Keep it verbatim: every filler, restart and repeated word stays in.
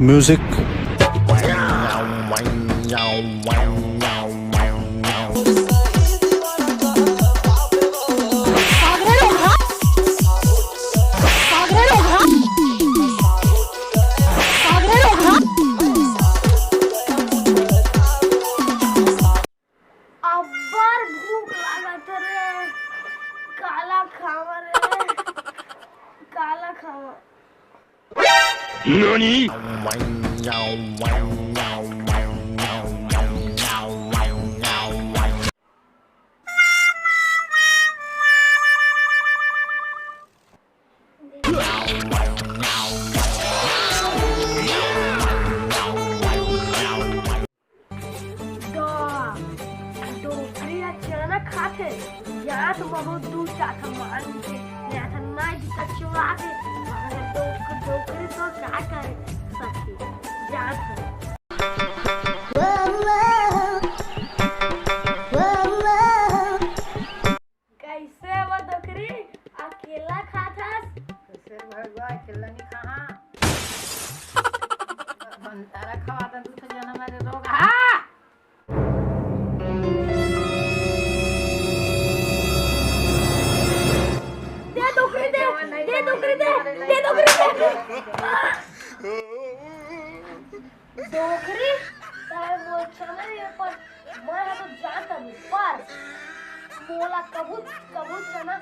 Music. अब्बड़ भूख लागत रे, काला खावा रे, काला खावा। डोकरी ह चना खाथे, जात बहुत दूर जात ह मान के, जात ह ना जीता चुरा के, मगर डोक-, डोकरी तो का करे सखी, जात ह। कैसे वो डोकरी अकेला खाथस? कैसे भगवा अकेला नहीं खाहा? बंतारा खवाता दू ठो जना मारे रोग। हाँ! दे डोकरी दे, दे डोकरी दे, दे डोकरी दे। डोकरी, तारे मोर चना ये पर, मैं हा तो जानता हूँ, पर मोला कभू, कभू चना